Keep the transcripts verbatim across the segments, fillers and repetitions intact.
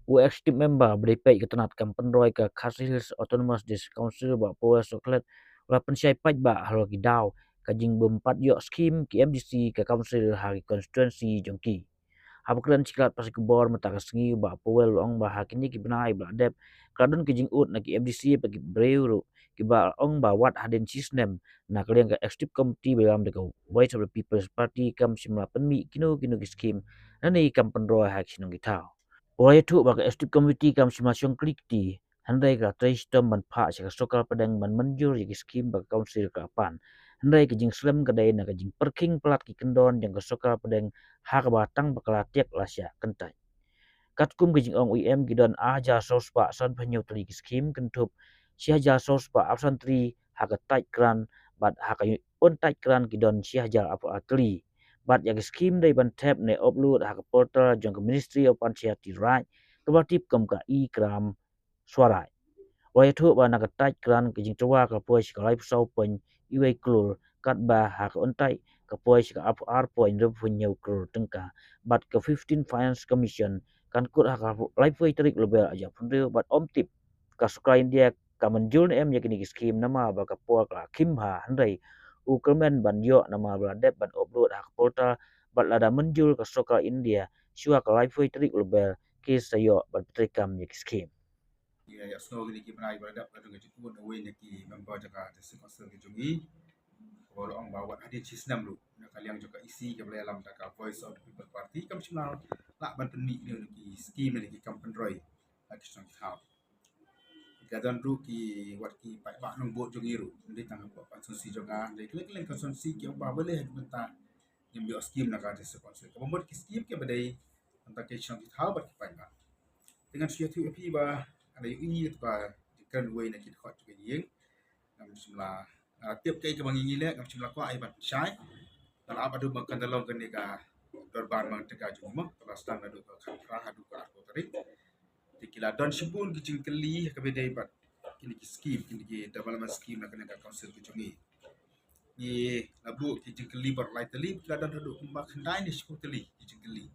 U Executive Member ba dei peit ka tnat kam pynroi ka Khasi Hills Autonomous District Council, Bah Powell Sohkhlet, u la pynshai paidbah halor ki daw ka jingbym pat ïoh skim ki M D C ka Council ha ki constituency jong ki. Haba kren sha ki lad pathai khubor mynta ka sngi, u Bah Powell u ong ba ha kine ki bnai ba la dep, ka la don ka jingud na ki M D C bad ki briew ruh kiba ong ba wat hadien shi snem na ka liang ka Executive Committee ba ïalam da ka Voice of the People's Party kam shym la pynmih kino kino ki skim lane kam pynroi ha ki shnong ki thaw. U la ïathuh ba ka Executive Committee kam shym la shong kli kti, hynrei ka la trei shitom ban phah sha ka sorkar pdeng ban mynjur ïa ki skim ba ka Council ka la pan. Hynrei ka jingslem ka dei na ka jingpyrkhing palat ki kyndon jong ka sorkar pdeng, ha kaba tang ba ka la tiak la shah kyntait. Katkum ka jingong u E M, ki don ar hajar saw spah sanphew hynñiew tylli ki skim, kynthup shi hajar saw spah arphew san tylli ha ka tied grant, bad ha ka untied grant ki don shi hajar arphew ar tylli. Bad ïa ki skim dei ban thep ne upload ha ka portal jong ka Ministry of Panchayati Raj kaba tip kum ka E-Gram Swaraj. U la ïathuh ba na ka tied grant ka jingtyrwa ka poi sha ka laiphew saw point wei klur, katba ha ka untied ka poi sha ka arphew ar point hynñiew klur tyngka. Bad ka Fifteenth Finance Commission kan kut ha ka laiphew tarik Lber arhajar arphew hynriew, bad ym tip ka sorkar India ka mynjur ne em ïa kine ki skim namar ba ka por ka la khim bha, hynrei u kyrmen ban ïoh namar ba la dep ban upload ha ka portal, bad lada mynjur ka sorkar India shuwa ka laiphew tarik Lber, ki sa ïoh ban pyntrei kam ïa ki skim. Ïa, ïa, sngew kine ki bnai ba la dep, ka don ka jingkut na uwei na ki member jong ka District Council ka jong ngi, ba la ong ba wat hadien shi snem ruh na ka liang jong ka E C kaba la ïalam da ka Voice of the People Party kam shym la lah ban pynmih ïa ki skim ne ki kam pynroi ha ki shnong ki thaw. Ka don ruh ki, wat ki paidbah nongbud jong ngi ruh, ym dei tang hapoh constituency jong nga, hynrei kylleng kylleng constituency ki ong ba balei haduh mynta ngim ïoh skim na ka District Council. Kaba mut ki skim kiba dei tang ki shnong ki thaw bad ki paidbah. Te ngan shu ïathuh ïa phi ba nga la ïohi ïa ka jingkren uwei na ki dkhot jong ka ïing. Ngam shym la, ah, tip kaei kaba ngi ngi leh, ngam shym la kwah ai ban pynshai. Nga la ap haduh ba kan da long kane ka dorbar mang tyngka jong ngi mo, kaba sdang naduh ka khatphra haduh ka arphew tarik. Te ki la don shibun ki jingkylli ha kaba ïadei bad kine ki skim, kine ki development skim na kane ka council ka jong ngi. Ngi la buh ki jingkylli baroh lai tylli, ki la don haduh kumba khyndai ne shiphew tylli ki jingkylli.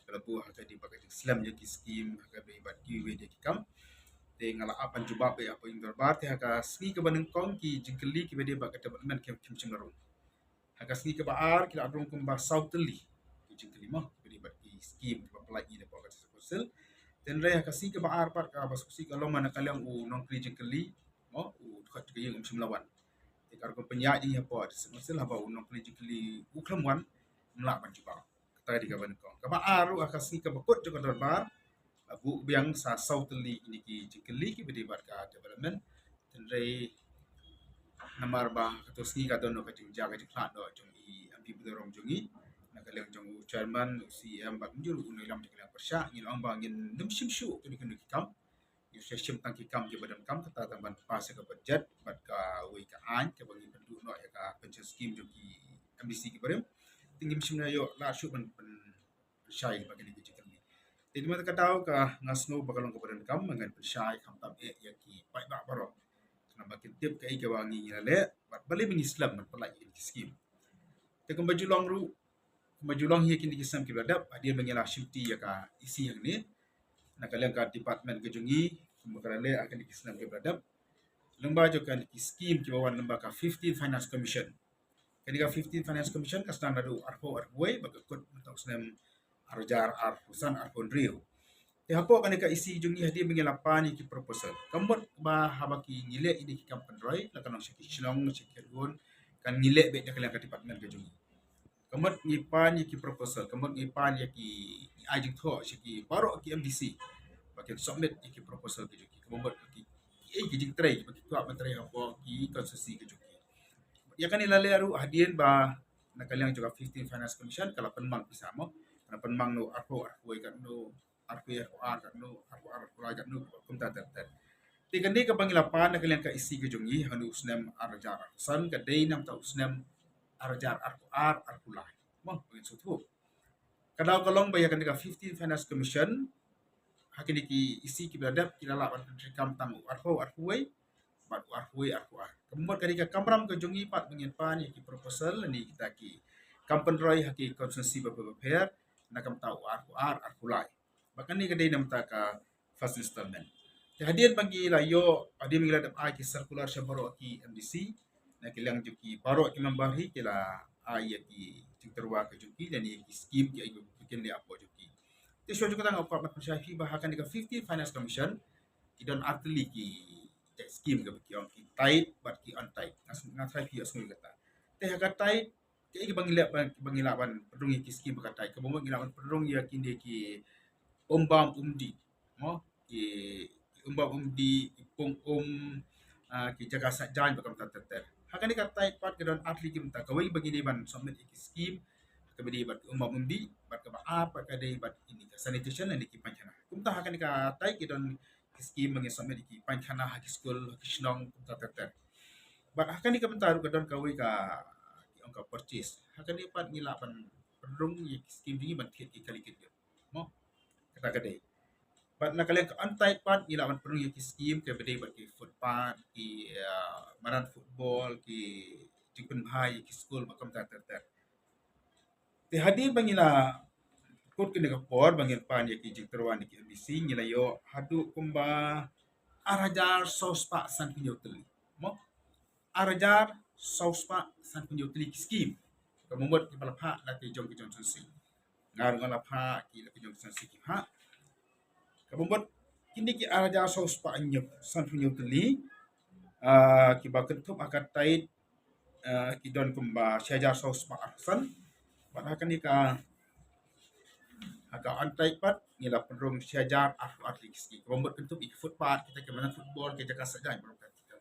Ki la buh ha kaba ïadei bad ka jingslem ïa ki skim, ha kaba ïadei bad kiwei de ki kam. Te nga la ap ban jubab ïa hapoh ïing dorbar, te ha ka sngi kaba nyngkong ki jingkylli kiba ïadei bad ka development kim, kim shym la rung. Ha ka sngi kaba ar ki la rung kumba saw tylli ki jingkylli mo, kiba ïadei bad ki skim kiba pynlait ngi na ka District Council. Te hynrei ha ka sngi kaba ar pat kaba sngewsih ka long na ka liang u nongkylli jingkylli mo, u dkhot jong ka ïing um shym la wan. Te ka rukom pynïaid ïa ngi hapoh District Council haba u nongkylli jingkylli u khlem wan, ym lah ban jubab. Kata ka dei kaba nyngkong. Kaba ar ruh ha ka sngi kaba kut jong ka dorbar, la buh biang sa saw tylli kine ki jingkylli kiba ïadei bad ka development. Hynrei namar ba kato sngi ka don ka jingjia ka jingkhlad noh jong i M P barim jong ngi, na ka liang jong u chairman, u C E M bad mynjur u nongïalam jong ka liang pyrshah, ngi la ong ba ngin nym shim shuh kine kine ki kam. Ngi sa shim tang ki kam kiba donkam, kata tang ban pass ïa ka budget bad kawei ka aiñ kaba ngi pynduh noh ïa ka pension scheme jong ki M D C kiba rim. Te ngim shym la ïoh lad shuh ban pyn pynshai bad kine ki jingkylli. Te namar kata ka daw ka nga sngew ba ka long kaba donkam ba ngan pynshai khamtam eh ïa ki paidbah baroh, namar ba kin tip kaei kaba ngi ngi la leh bad balei ba ngi slem ban pynlait ïa ki skim. Te kumba ju long ruh, kumba ju long hi ha kine ki snem kiba la dep, hadien ba ngi la shimti ïa ka E C hangne, na ka liang ka department ka jong ngi, kumba ka la leh ha kine ki snem kiba la dep, lyngba jong kane ki skim kiba wan lyngba ka Fifteenth Finance Commission. Kane ka Fifteenth Finance Commission ka sdang naduh arphew arphew wei bad ka kut mynta u snem ar hajar arphew san arphew hynriew. Te hapoh kane ka E C jong ngi hadien ba ngi la pan ïa ki proposal, ka mut ba haba ki ngi leh ïa ki kam pynroi, la ka long sha ki shnong, sha ki khyrduon, kan ngi leh beit na ka liang ka department ka jong ngi. Ka mut ngi pan ïa ki proposal, ka mut ngi pan ïa ki, ngi ai jingthoh sha ki baroh ki M D C ba kin submit ïa ki proposal ki jong ki, ka mut ki, ki, ki jingtrei ba ki kwah ban trei hapoh ki constituency ki jong ki. Ïa kane la leh ruh hadien ba na ka liang jong ka Fifteenth Finance Commission ka la pynmang pisa mo, ka la pynmang naduh arphew arphew wei katno, arphew arphew ar katno, arphew ar arphew lai katno, kumta ter ter. Te kane kaba ngi la pan na ka liang ka E C ka jong ngi ha u snem ar hajar arphew san ka dei namar u snem ar hajar arphew ar arphew lai mo, ba ngin sngewthuh. Ka daw ka long ba ïa kane ka Fifteenth Finance Commission, ha kine ki E C kiba la dep ki la lah ban pyntreikam tang u arphew arphew wei bad u arphew wei arphew ar. Ka mut ka dei ka kamram ka jong ngi pat ba ngin pan ïa ki proposal lane kita ki kam pynroi ha ki constituency bapher bapher na ka bynta u arphew ar arphew lai. Bad kane ka dei namar ka first installment. Te hadien ba ngi la ïoh, hadien ba ngi la dep ai ki circular sha baroh ki M D C, na ki liang jong ki baroh ki member hi ki la ai ïa ki jingtyrwa ka jong ki, lane ïa ki scheme ki ai ki kin leh hapoh jong ki. Te shuwa jong kata nga kwah ban pynshai phi ba ha kane ka fifteen Finance Commission ki don artylli ki scheme kaba ki ong ki tight bad ki untight. Nga s-, nga try phi ïohsngew kata. Te ha ka tight, ki, kiba ngi lah ban, kiba ngi lah ban pynrung ïa ki scheme ba ka tight. Kaba mut ngi lah ban pynrung ïa kine ki um bam um dih. Mo, ki, ki um bam um dih, ki pung um, ah, ki jaka sah jaiñ bad kumta ter ter. Ha kane ka tight pat ka don artylli ki bynta, kawei ba ngi dei ban submit ïa ki scheme, kaba dei bad ki um bam um dih, bad kaba ar pat ka dei bad kine ka sanitation lane ki painkhana. Kumta ha kane ka tight ki don ki scheme ba ngi submit ïa ki painkhana ha ki skul, ha ki shnong, kumta ter ter. Bad ha kane ka bynta ruh ka don kawei ka, ki ong ka purchase. Ha kane pat ngi lah ban pynrung ïa ki scheme jong ngi ban thied ïa ki kali ki dei. Mo, kata ka dei. Bad na ka liang ka untight pat ngi lah ban pynrung ïa ki scheme kaba dei bad ki footpath, ki, ah, madan football, ki jingpynbha ïa ki skul bad kumta ter ter. Te hadien ba ngi la kut kane ka por ba ngin pan ïa ki jingtyrwa na ki M D C, ngi la ïoh haduh kumba ar hajar saw spah sanphew hynñiew tylli. Mo? Ar hajar saw spah sanphew hynñiew tylli ki scheme. Kaba mut kiba la phah la ki jong ki jong constituency. Nga ruh nga la phah, ki la ki jong ki constituency ki phah. Kaba mut kine ki ar hajar saw spah hynñiew, sanphew hynñiew tylli, ah, kiba kynthup ha ka tight, ah, ki don kumba shi hajar saw spah arphew san. Bad ha kane ka, ha ka untight pat ngi la pynrung shi hajar arphew ar tylli ki scheme. Kaba mut kynthup ïa ki footpath, kita ki madan football, ki jaka sah jaiñ, baroh kata.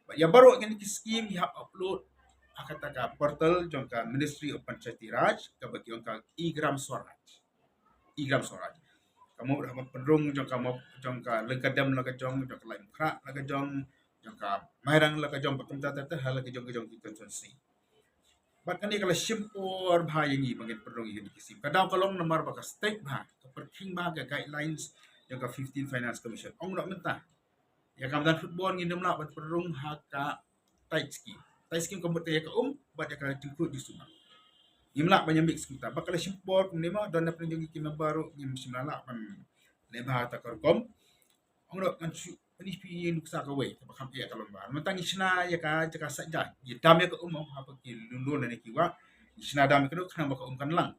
Bad ïa baroh kine ki scheme ngi hap upload ha kata ka portal jong ka Ministry of Panchayati Raj, kaba ki ong ka e-Gram Swaraj. E-Gram Swaraj. Ka mut ha ka pynrung jong ka map, jong ka Lyngkadem la ka jong, jong ka Laitumkhrah la ka jong, jong ka Mairang la ka jong, bad kumta ter ter ha la ka jong ka jong ki constituency. Bad kane ka la shim por bha ïa ngi ba ngin pynrung ïa kine ki scheme. Ka daw ka long namar ba ka strict bha, ka pyrkhing bha ka guidelines jong ka fifteen Finance Commission. Ong noh mynta, ïa ka madan football ngim lah ban pynrung ha ka tight scheme. Tight scheme ka mut ïa ka um bad ïa ka jingkhuid jingsumar. Ngim lah ban ïa mix kumta. Bad ka la shim por kumne mo, don napdeng jong ngi ki member ruh ngim shym la lah ban leh bha kata ka rukom. Ong ruh ngan shu pyni phi ïa nuksa kawei kaba kham eh ka long ba mynta ngi shna ïa ka jaka sah jaiñ, ngi dam ïa ka um mo, haba ki lun lun lane ki wah, ngi shna dam ïa ka duk khnang ba ka um kan lang.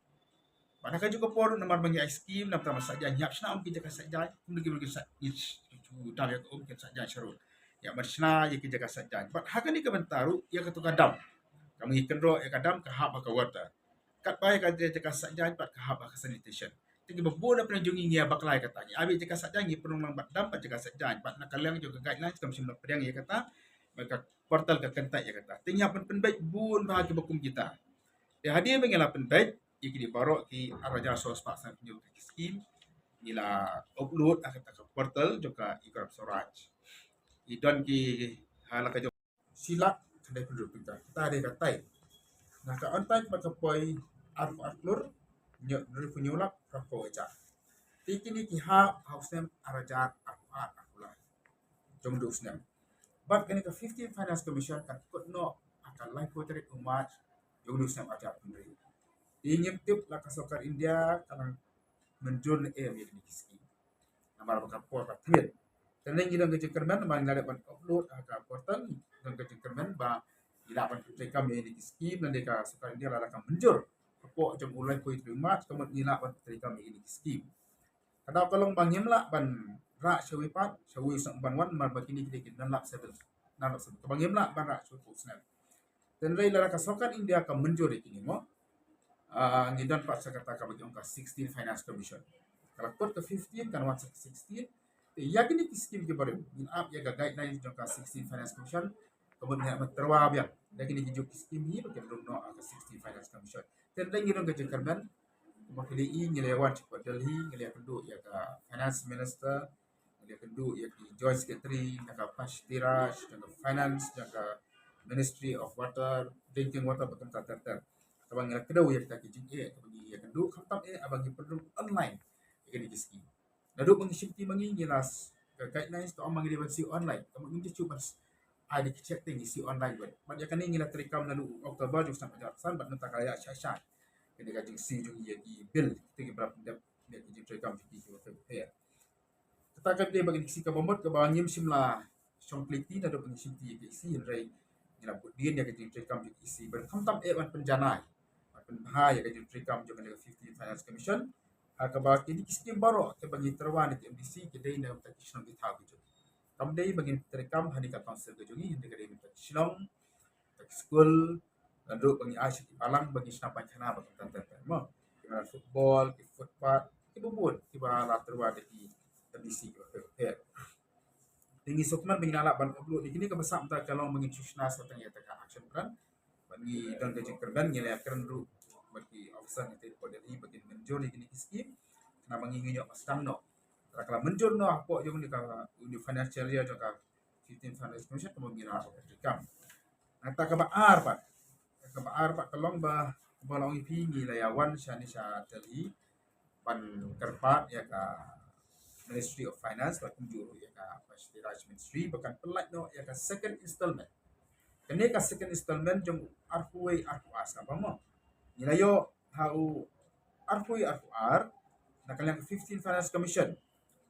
Bad ha kajuh ka por namar ba ngi ai scheme, namar ba sah jaiñ, ngi hap shna um ki jaka sah jaiñ, kumno ki, ki sah, ngi sh-, shu dam ïa ka um kin sah jaiñ sha road. Ïa ban shna ïa ki jaka sah jaiñ. Bad ha kane ka bynta ruh ïa kato ka dam, ka ma ngi kynroh ïa ka dam ka hap ha ka water. Katba ïa ka jaka sah jaiñ pat ka hap ha ka sanitation. Te kiba bun na pdeng jong ngi ngi ïa bakla ïa kata. Ngi ap ïa jaka sah jaiñ, ngi pynrung lang bad dam bad jaka sah jaiñ. Bad na ka liang jong ka guidelines kam shym la pdiang ïa kata. Bad ka portal ka kyntait ïa kata. Te ngi hap ban pynbeit bun bha kiba kum kita. Te hadien ba ngi la pynbeit ïa kine baroh ki ar hajar saw spah sanphew hynñiew tylli ki scheme, ngi la upload ha kata ka portal jong ka e-Gram Swaraj. Ngi don ki ha la ka jong shi lak khyndai phew hynriew tyngka. Kata dei ka tight. Na ka untight pat ka poi arphew ar klur hynñiew, hynriewphew hynñiew lak phra phew hajar. Te kine ki hap ha u snem ar hajar arphew ar, arphew lai. Jong u snem. Bad kane ka fifteen Finance Commission kan kut noh ha ka laiphew tarik u March jong u snem ar hajar arphew hynriew. Te ngim tip la ka sorkar India ka la mynjur ne em ïa kine ki scheme. Namar ba ka por ka thmiat. Te ngi don ka jingkyrmen ba ngi la dep ban upload ha ka portal, ngi don ka jingkyrmen ba ngi lah ban pyntreikam ïa kine ki scheme, lane ka sorkar India lada ka mynjur hapoh jong u laiphew tarik March, ka mut ngi lah ban pyntreikam ïa kine ki scheme. Ka daw ka long ba ngim lah ban rah shawei pat, shawei u snem ban wan, namar ba kine ki dei ki non-lapsable, non-lapsable. Kaba ngim lah ban rah shawei pat u snem. Hynrei lada ka sorkar India ka mynjur ïa kine mo, ah, ngi don pat sa kata kaba ki ong ka sixteen Finance Commission. Ka la kut ka fifteen, kan wan sa ka sixteen. Te ïa kine ki scheme ki barim ngin ap ïa ka guidelines jong ka sixteen Finance Commission. Ka mut ngi hap ban tyrwa biang da kine ki juh ki scheme hi ba kin rung noh ha ka sixteen Finance Commission. Te hynrei ngi don ka jingkyrmen, kumba phi la ïohi ngi la wan sha Delhi, ngi la ïakynduh ïa ka Finance Minister, ngi la ïakynduh ïa ki Joint Secretary na ka Panchayati Raj, na ka Finance, na ka Ministry of Water, Drinking Water, bad kumta ter ter. Kaba ngi la kdew ïa kita ki jingeh kaba ngi ïakynduh, khamtam eh haba ngi pynrung online ïa kine ki scheme. Naduh ba ngi shim ki ma ngi, ngi la s-, ka guidelines ka ong ba ngi dei ban siew online. Ka mut ngim ju shu ban s-, ai da ki cheque te ngi siew online bad. Bad ïa kane ngi la treikam naduh October jong u snem ar hajar arphew san bad mynta ka la ïaid shai shai. Kane ka jingsiew jong ngi ïa ki bill, te ngi ba la pyndep ïa ki jingtreikam jong ki kiba pher pher. Ta ka dei ba ka E C kaba mut kaba ngim shym la shong klik ti naduh ba ngi shim ti ïa ka E C, hynrei ngi la bud dien ïa ka jingtrei kam jong ka E C ba khamtam eh ban pynjanai, ban pynbha ïa ka jingtrei kam jong ka fifteenth Finance Commission. Ha kaba kine ki skim baroh kiba ngi tyrwa na ki M D C ki dei na ka shnong ki thaw ki jong. Kam dei ba ngin trei kam ha kane ka council ka jong ngi, hynrei ka dei na ka shnong, ka skul, naduh ba ngi ai sha ki balang ba ngi shna paikana ba ki tan tan tan mo. Kiba football, ki footpath, kiba bun, kiba la tyrwa da ki M D C kiba pher pher. Te ngi sngewkmen ba ngi la lah ban upload ïa kine, kaba sah mynta ka long ba ngin shu shna sa tang ïa ka action plan. Ba ngi don ka jingkyrmen, ngi la kren ruh bad ki officer ngi te hapoh Delhi ba kin mynjur ïa kine ki skim. Khnang ba ngi ngin ïoh ba sdang noh. Lada ka la mynjur noh hapoh jong une ka, une financial year jong ka fifteenth Finance Commission, kumba ngi la kam. Nangta kaba ar pat, kaba ar pat ka long ba, ba long ïa phi, ngi la ïa wan shane sha Delhi ban kyrpad ïa ka Ministry of Finance, bad kumjuh ïa ka Panchayati Raj Ministry ba kan pynlait noh ïa ka second installment. Kane ka second installment jong arphew wei arphew ar, sngap mo. Ngi la ïoh ha u arphew wei arphew ar na ka liang ka fifteenth Finance Commission.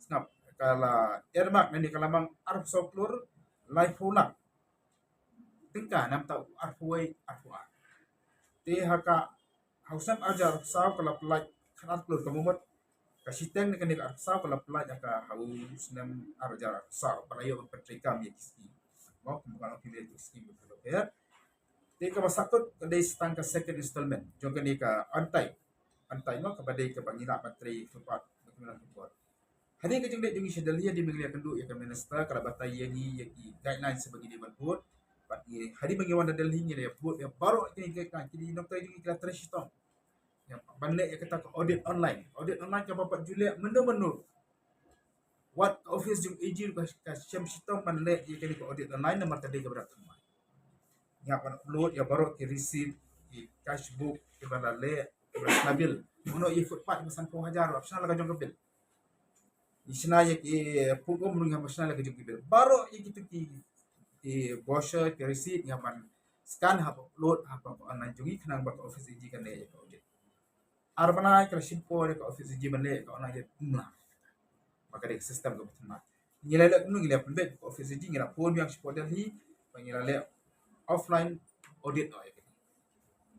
Sngap, ka la earmark, lane ka la mang arphew saw klur laiphew lak tyngka na ka bynta u arphew wei arphew ar. Te ha ka, ha u snem ar hajar arphew saw ka la pynlait khatar klur, kaba mut ka shiteng na kane ka arphew saw ka la pynlait ha ka, ha u snem ar hajar arphew saw ba la ïoh ban pyntrei kam ïa ki skim. Mo, kumba ka long ki skim ba pher. Te kaba sahkut ka dei sa tang ka second installment jong kane ka on time. On time mo, kaba dei kaba ngi lah ban trei footpath, ba ki nang footpath. Hadien ka jingleit jong ngi sha Delhi, hadien ba ngi la ïakynduh ïa ka minister, ka la batai ïa ngi ïa ki guidelines ba ngi dei ban bud. Bad ngi, hadien ba ngi wan na Delhi, ngi la ïa bud ïa baroh kine ki guidelines, ki nongtrei jong ngi ki la trei shitom ïa ban leh ïa kata ka audit online. Audit online kaba pat ju leh mynno mynno. Wat ka office jong A G ruh ka, ka shem shitom ban leh ïa kane ka audit online namar ka dei kaba dap thymmai. Ngi hap ban upload ïa baroh ki receipt, ki cash book kiba la leh, kiba la shna bill. Mano ïa footpath ba sanphew hajar, hap shna la ka jong ka bill. Ngi shna ïa ki pung um ruh ngi hap shna la ka jong ka bill. Baroh ïa kito ki, ki brochure, ki receipt ngi hap ban scan, hap upload ha ka online jong ngi khnang ba ka office A G kan leh ïa ka audit. Ar bnai ka la shim por ïa ka office A G ban leh ïa ka online, ïa kumla. Ba ka dei ka system kaba thymmai. Ngi la leh kumno, ngi la pynbeit ka office A G, ngi la phone biang shapoh Delhi ba ngi la leh offline audit noh ïa kane.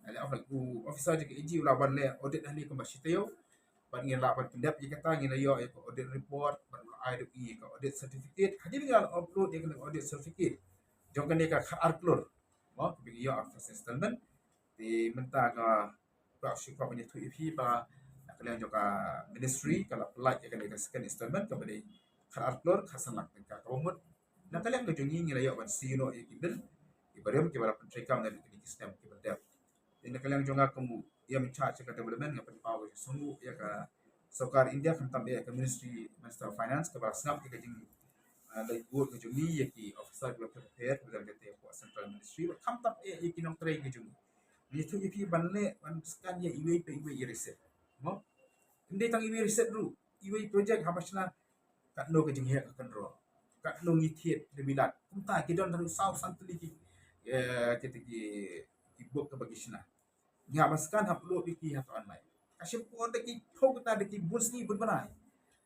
Ngi la leh offline, u officer jong ka A G u lah ban leh audit hangne kumba shi taïew. Bad ngi lah ban pyndep ïa kata, ngi la ïoh ïa ka audit report, bad u la ai ruh ïa ka audit certificate. Hadien ba ngi la upload ïa kane ka audit certificate jong kane ka khatar klur, mo, kaba ngi ïoh ha ka first installment. Te mynta ka, ka shu kwah ban ïathuh ïa phi ba na ka liang jong ka ministry ka la pynlait ïa kane ka second installment kaba dei khatar klur khatsan lak tyngka, kaba mut na ka liang ka jong ngi ngi la ïoh ban siew noh ïa ki bill, ïa ki barim kiba la pyntrei kam na kine ki snem kiba dep. Te na ka liang jong nga kum u E M in charge jong ka development, nga pynpaw ka jingsngewnguh ïa ka Sorkar India, khamtam ïa ka Ministry, Minister of Finance, kaba la sngap ïa ka jing, ah, leit bud ka jong ngi ïa ki officer kiba pher pher kiba don katei hapoh Central Ministry, bad khamtam ïa, ïa ki nongtrei ka jong ngi. Ngi ïathuh ïa phi ban leh, ban scan ïa iwei pa iwei i receipt. Mo? Ym dei tang iwei i receipt ruh, iwei i project haba shna, katno ka jingheh ka kynroh, katno ngi thied da bilad. Kumta ki don tang saw san tylli ki, eh, kita ki, ki book kaba ki shna. Ngi hap ban scan, hap upload ïa ki ha ka online. Ka shim por da ki phew kynta, da ki bun sngi bun bnai.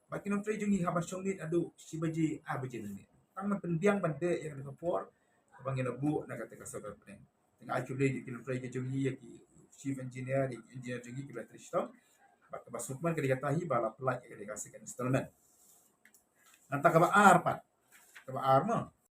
Bad ki nongtrei jong ngi hap ban shong miet haduh shi baje, ar baje mynmiet. Tang ban pynbiang ban dei ïa kane ka por kaba ngi la buh na katei ka sorkar pdeng. Te nga ai khublei ïa ki nongtrei ki jong ngi, ïa ki chief engineer, ïa ki engineer jong ngi kiba la trei shitom. Bad kaba sngewkmen ka dei kata hi ba la pynlait ïa kane ka second installment. Nangta kaba ar pat. Kaba ar mo.